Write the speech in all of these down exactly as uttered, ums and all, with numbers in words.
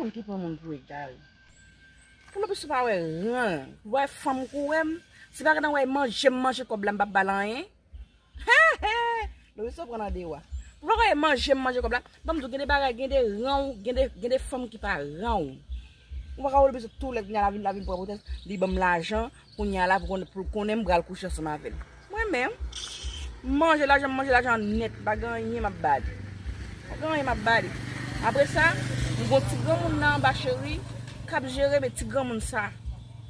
Moun ki pran moun pou egare. Pou Lobisto pa wè ran l, pou wè fanm kou wè m, si pa gentan wè manje m manje kòb la, m p ap ba l anyen. Lobisto pran nan dewa. Pou pa wè manje m manje kòb la, ban m di w, gen de bagay, gen de ran w, gen de, gen de fanm ki pa ran w. Ou pa ka wè Lobisto tou lè kounye a la vin, la vin pran pòtès, li ban m lajan, kounye a la pou konnen, pou konnen m pral kouche ansanm avè l. Mwen menm, m manje lajan, m manje lajan nèt, m pa gen anyen m ap ba li. M pa gen anyen m ap ba li. Apre sa, m gon ti granmoun nan anba cheri, k ap jere, men ti granmoun sa.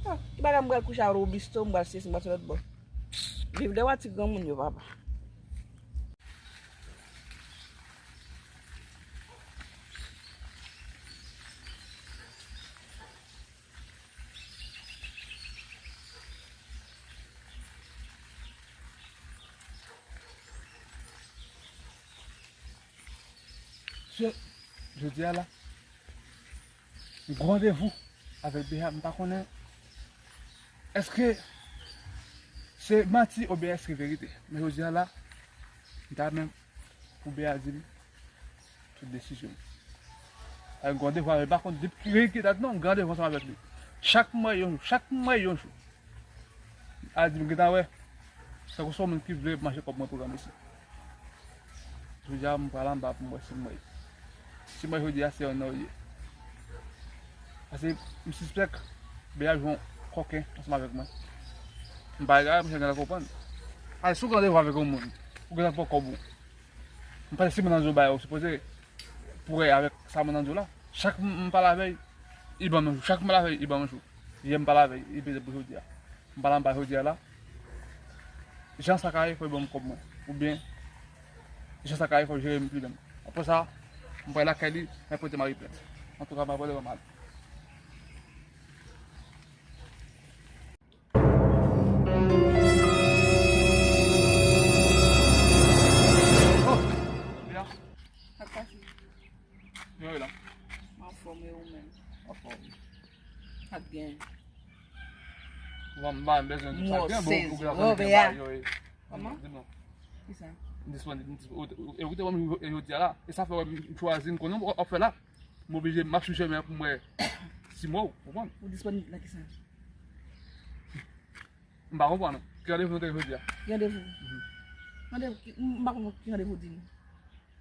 Oh, ki bagay m pral kouche a Lobisto, m pral sesi, m pral sou lòt bò. Viv lè w a ti granmoun yo, papa. Mesye, jodi a la, m gen randevou avèk Beya, m pa konnen èske se manti oubyen èske verite. Men jodi a la, m ta renmen pou Beya di m tout desizyon m. Avèk randevou avè l, pa konn depi ki, ki dat non, gen randevou ansanm avèk li. Chak m wè yon jou, chak m wè yon jou. A di m gentan wè. Tankou se yon moun ki vle manje kòb mwen pou granmesi. Jodi a m pral anba pou m wè si m wè. Si m wè jodi a se yon non ye. Paske m sispèk Beya jwe yon kòken ansanm avèk mwen. M pa egare, misye gentan konprann. Ay, si w gen randevou avèk yon moun, ou gentan pran kòb ou. M panse si moun nan di w bay, ou sipoze prè avèk sa moun nan di w la. Chak m, m pale avè l, li ban m yon jou. Chak m pale avè l, li ban m yon jou. Yè m pale avè l, li peze pou jodi a. M pale anba jodi a la. Jan sa ka ye, fò l ban m kòb mwen. Oubyen, jan sa ka ye, fò l jere m pwoblèm. Apre sa, m pral lakay li, mwen pote mari plent. Antouka, m pa vle wè mal. Oh! Bea. Sa k pase? Yo, la. M anfòm, e ou menm? Anfòm. Sa k gen? Bon, m pa bezwen di sa k gen, bon, ou gen bagay yo, e. Kòman? Di non. Kisa? M disponib, m disponib. E ou te wè m jodi a la. E sa fè wè m chwazi, m konnen w ap fè la. M oblije, m ap swiv chemen an pou m wè si m wè w, konprann? Ou disponib nan kisa? M pa konprann non. Ki randevou nou te gen jodi a? Ki randevou? Mhm. Randevou ki, m pa konprann ki randevou w di m.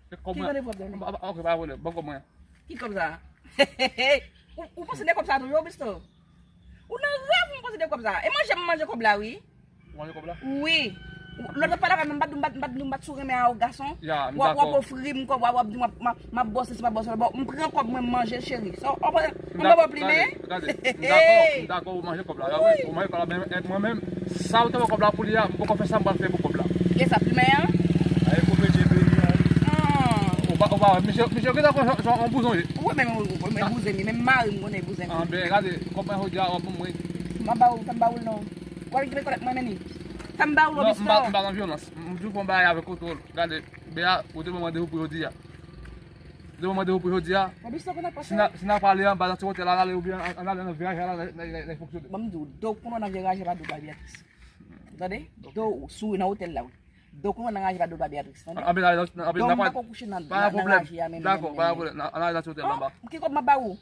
E kòb mwen. Ki randevou w ap di m? M pa, pa, ok, pa pwoblèm. Ban kòb mwen an. Ki kòb sa a? Ou, ou panse de kòb sa a tou, yo, Bisto? Ou nan rèv ou panse de kòb sa a? E manje m manje kòb la, wi. Ou manje kòb la? Wi. Lòt lòt pa la, m pa t, m pa t, m pa t, m pa t sou renmen a ou gason. Ya, m dakò. W ap ofri m kòb, w ap, w ap di m, m ap, m ap bòse, si m ap bòse, bon, m pran kòb mwen, m manje l, cheri. Sa w, w ap, m pa plimen. Gade, gade, m dakò, m dakò, ou manje kòb la. Wi, ou manje kòb la, men, men mwen menm, sa ou te wè kòb la pou li a, m poko fè sa m pral fè pou kòb la. E sa, plimen an? Ay, komedyen peyi a. Ah. Ou pa, ou pa, misye, misye gentan konn jan, jan yon bouzen ye. Wi, men, men, men bouzen li, men mari m konnen bouzen li. Ah, ben, gade, kòb mwen jodi a, w ap ban mwen. M ap ba ou, fè m ba ou l non. W ap vin rekonèt mwen, men li. Fè m ba ou l, Lobisto. Non, m pa, m pa nan vyolans. M, m di w fè yon bagay avèk kontwòl. Gade, Bea, ou te ban m randevou pou jodi a. Ou te ban m randevou pou jodi a. Lobisto, konnen pase. Si n a, si n a pale anba nan ti wotèl la, n ale oubyen an, an ale nan viraj la, n a, n a, n a, n a fonksyone. Ban m di w, do w konnen nan viraj la, pa do w pa Beatrice. Tande? Ok. Do w sou nan wotèl la, wi. Do w konnen nan viraj la, do w pa Beatrice, tande? Anben, anben, anben, do w n a pa, pa gen pwoblèm. Dakò, pa gen pwoblèm. N a, n a ale nan ti wotèl la anba. Oh, ki kòb m ap ba ou?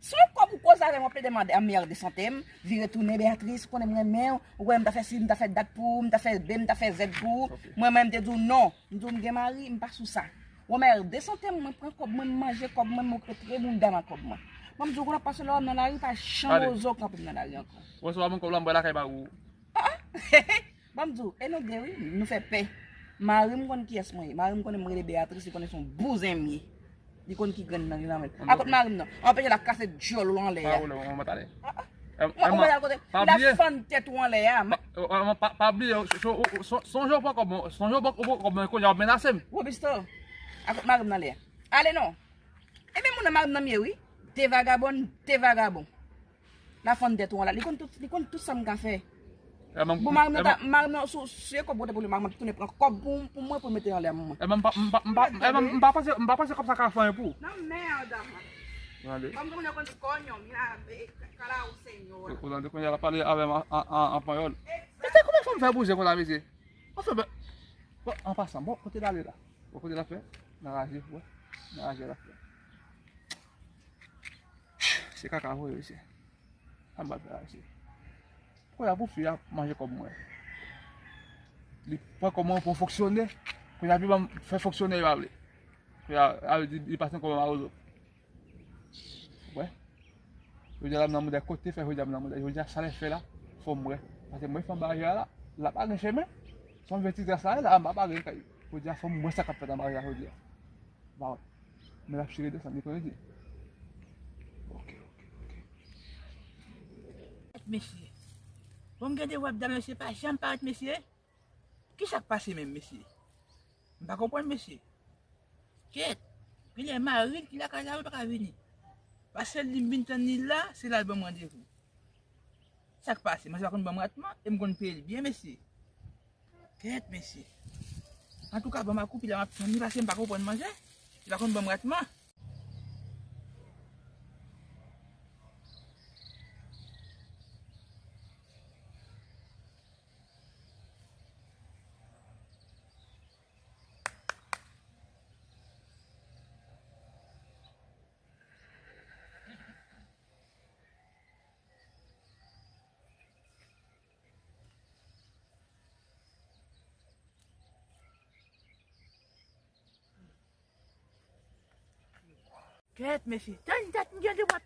Se yon kòb ou koze avè m, w ap plede mande a mèr de sante m, vire tounen Beatrice, ou konnen m renmen w, ou konnen m ta fè si, m ta fè dat pou ou, m ta fè be, m ta fè zèd pou ou. Ok. Mwen menm, m te di w non. M di w m gen mari, m pa sou sa. Ou mèr de sante m, mwen pran kòb mwen, m manje kòb mwen, m okipe tre bounda nan kòb mwen. Ban m di w, konnen w ap pase lè w nan lari, pa janm oze w kanpe m nan lari ankò. Ou resevwa mwen kòb la, m bay lakay pa ou. Ah, ah. Ban m di w, e nou de wi, nou fè pè. Mari m konn kiyès mwen ye. Mari m konnen m rele Beatrice, li konnen se yon bouzen m ye. Li konn ki grenn nan li nan men l. A kot mari m nan? Anpeche l ap kase dyòl ou anlè a. Pa wè, mwen, mwen talè. Ah, ah. Mwen, mwen al kote. L ap fann tèt ou anlè a. Pa, pa, pa bliye, sonje w pran kòb mwen, sonje w pran kòb mwen, kounye a w ap menase m. Robisto, a kot mari m nan lè a? Ale non. E men moun nan mari m nan m ye wi. De vagabon, de vagabon. L ap fann tèt ou anlè a. Li konn tout, li konn tout sa m ka fè. Bon, mari m nan ta, mari m nan, si, si e kòb ou te pou li, mari m ap tounen pran kòb pou, pou mwen, pou l mete anlè mwen. Epa, m pa, m pa, m pa, epa, m pa panse, m pa panse kòb sa ka fè anyen pou ou. Nan mèd. Gade. Kòm moun yo konn kònyon, mira, e, kala ou senyora. Ou tande kounye a l ap pale avè m an, an, an, an panyòl. Mesye, kòman fanm fè bouzen konsa, mesye? Anfen, bon, an pasan, bon, kote l ale la? Bon, kote l ap fè? Nan raje, wè. Nan raje l ap fè. Se kaka vre, mesye. Sa m pral fè la, mesye. Kounye a pou fi a manje kòb mwen. Li pran kòb mwen pou fonksyonè. Kounye a pi ban m fè fonksyonè li pa vle. Kounye a, a vle di, li pase kòb mawozo. Wè. Jodi a la m nan mouda kote fè jodi a m nan mouda. Jodi a sa lè fè la, fò m wè. Paske mwen fè anba jè a la, la pa gen chemen. San vennsis la, la, anba pa gen kay. Jodi a fò m wè sa k ap fèt anba jè a jodi a. Ba wè. Men l ap chire desann, li konnen di. Ok, ok, ok. Mesye. Bon, m gen de wòb dam, mesye, pa janm parèt, mesye. Kisa k pase menm, mesye? M pa konprann, mesye. Kèt, genlè mari l ki lakay la, wi, pa ka vini. Paske li m vin tann li la, se la l ban m randevou. Sa k pase? Manzè pa konn ban m ratman, e m konn peye l byen, mesye. Kèt, mesye. Antouka, ban m akoupi la, m ap tann li, paske m pa konprann manzè. Li pa konn ban m ratman. Kèt, mesye. Tann dat m gen de wòb.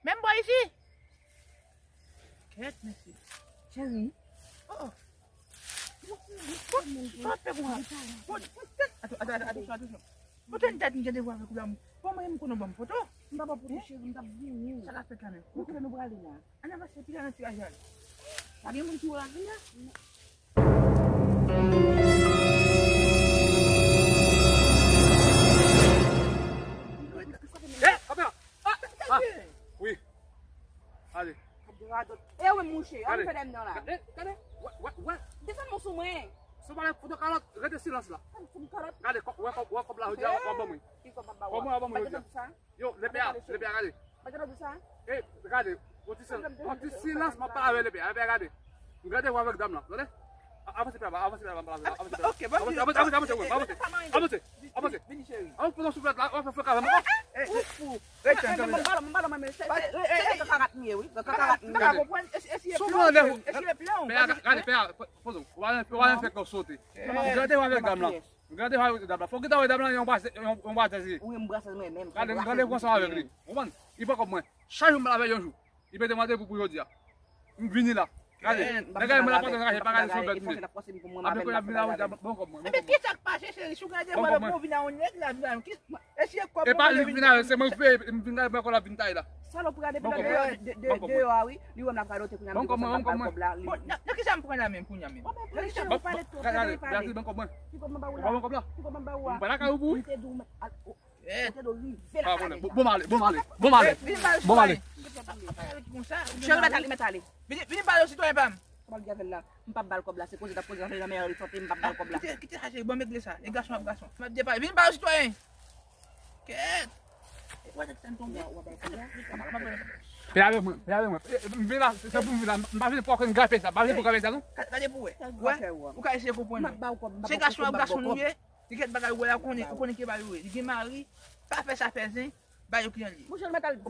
Menm bò isi. Kèt, mesye. Cheri. Oh, oh. Bon, sa w ap fè pou mwen? Bon, bon, tann, atann, atann, atann, atann. Bon, tann dat m gen de wòb avèk ou la. Bon, mwen, m konnen w ban m foto. M pa ba w foto, cheri, m t ap vini. Sa k ap fèt la menm? Kote nou prale la? Ann avanse pi la nan ti raje a. Pa gen moun ki wè la vin la? Eh, kanpe la. Ah, ah, wi. Ale. Radòt. E wi, mouche, ann fè dèm nan la. Gade, gade. Wè, wè, wè. Desann mwen sou mwen. Si w pa lè foto kalòt, rete silans la. Ann fout kalòt. Gade, kò-, wè kòb, wè kòb la, jodi a, w ap ban mwen. Ki kòb m ap ba w? Kòb mwen w ap ban mwen jodi a. Yo, lepè a, lepè a, gade. Gade, yon ti silans, yon ti silans, m ap pale avè lepè a, lepè a, gade. M gade w avèk dam lan, tande? A-, avanse pè a, avanse pè a, avanse pè a, avanse. Ok, bon, avanse, avanse, avanse, avanse, avanse, avanse. Vini, cheri. Avanse, pran souflèt la, w ap fè freka avè m ankò. Eh, eh, rete, rete, rete. M pa konprann, e, e, e, kakarat m ye, wi. Kakarat m ye. M pa konprann, e, e, si e plan, e, si e plan. Pè a, gade, pè a, poze w. Ou pa, ou pa fè kò sote. M gade w avèk dam lan. M gade w avèk dam lan. Fòk ou ta wè dam lan yon bwazèz, yon, yon bwazèz li ye. Wi, m bwazèz mwen menm. Gade, m gade w ansanm avèk li. Ou konprann? Li pran kòb mwen. Chak jou m pral avè l yon jou. Li mete m randevou pou jodi a. M vini la. Gade. Nèg la mwen la pòte raje pa gade sou bèt mwen. Apre kounye a m vin la jodi a, bon kòb mwen. Bon kòb mwen. Bon kòb mwen. E pa li k vin avè, se mwen k veye, m vin gade mwen kòb la vin taye la. Salopri a depi lè deyò, de, de, deyò a wi, li wè m la radote kounye a m di konsa m pral ba l kòb la. Bon, nan, nan kisa m pran la menm kounye a menm? Nan kisa m pran? Bon, gade, Beatrice, ban kòb mwen. Ou pa ban kòb la? M pa lakay ou pou ou. Bon, bon, m ale, bon, m ale, bon, m ale. Bon, m ale. Cheri, mèt ale, mèt ale. Vini, vini pale sitwayen pa m. Kòman l gen avè l la? M p ap ba l kòb la, se koze n ap koze, sa fè nan mèri sante, m p ap ba l kòb la. Kite, kite sa, cheri, ban m regle sa. E gason ap gason. M ap depa-, vini pale sitwayen. Kèt. Wè tèt sa m tonbe. Pè avè mwen, pè avè mwen. E, e, m vin la, se, se pou m vin la. M pa vin pou okenn granpè sa, m pa vin pou granpè sa, non. Gade pou wè. Wè, ou ka eseye konprann mwen. Se gason ap gason nou ye. Li gen bagay ou wè la, ou konnen, ou konnen ki bagay ou ye. Li gen mari, pa fè sa fè zen, ba yo ki an li. Ou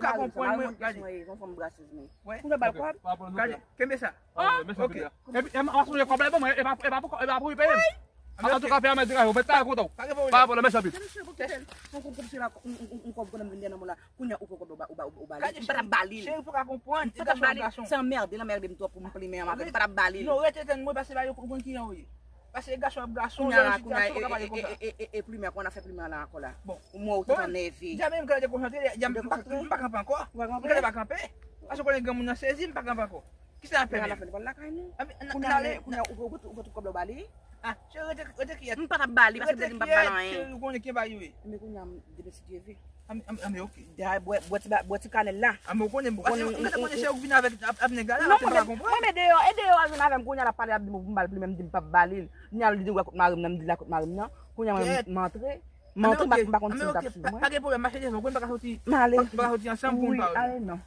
ka konprann mwen, gade. Wè. Ou pa ba l kòb? Gade, kenbe sa. Ok. Epi, e, m ap sonje kòb la, e pa mwen, e pa, e pa pou, e pa pou li peye m. Antouka, pè a, mèt degaje w, mèt travay kontan w. Pa gen pwoblèm. Pa gen pwoblèm, mèsi anpil. Yon kòb konnen m vin dèyè nan mwen la. Kounye a ou pran kòb ou ba, ou ba, ou ba li. M pa t ap ba li l. Cheri, ou pa ka konprann. M pa t ap ba li l. Se anmède l anmède m twòp pou m plimen an avè l. M pa t ap ba li l. Non, rete tann mwen, paske ba yo konn ki jan ou ye. Paske gason ap gason, lè ou sitwayen, ou pa ka pale konsa. E, e, e, e, plimen, kòman n ap fè plimen an la ankò la? Bon. Ou mwen ou tout annève. Dja menm m ka dekonsantre, dja m pa kanpe ankò. M ka pa kanpe. Paske ou konnen granmoun nan sezi, m pa kanpe ankò. Kisa n ap fè menm? Kounye a, kounye a, ou, ou, ou, ou, ou kòb la ou ba li? Ah, cheri, rete, rete kyèt. M pa t ap ba li, paske m te di m p ap ba l anyen. Cheri, ou konnen ki bagay yo ye. Men kounye a, m demen si Dye vle. Anben, anben, anben, ok. Dayè, bwè, bwè ti ba-, bwè ti kanèl la. Anben, ou konnen, paske m gentan konnen se ou k vin avèk, ap, ap nèg la, la, se m pa ka konprann. Non, mwen, men deyò, e deyò a jwenn avè m, kounye a l ap pale, l ap di m pou m ba l plimen, m di m p ap ba li l. Kounye a, li di w wè kot mari m nan, m di l la kot mari m nan. Kounye a, mwen, m antre, m antre, m pa, m pa konn si m t ap swiv mwen. Pa gen pwoblèm, mache devan, ou konn pa ka soti, m pa ka soti ansanm pou n pale. Wi, ale non.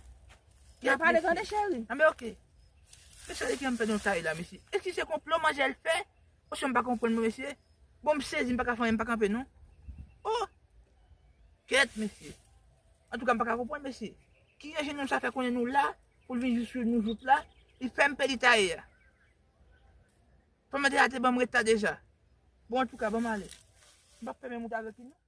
N a pale, tande, cheri. Anben, ok. Mesye, li gen m pè nan tay la, mesye. Èske se konplo manzè l fè? Osyon m pa konprann mwen, mesye. Bon, m sezi, m pa ka fè anyen, m pa kanpe, non. Oh! Kèt, mesye. Antouka, m pa ka konprann, mesye. Kijan jenòm sa fè konnen nou la, pou l vin jis sou nou jouk la, li fè m pèdi taye a. Fò m te ate ban m ret la deja. Bon, antouka, ban m ale. M p ap fè menm wout avèk li, non.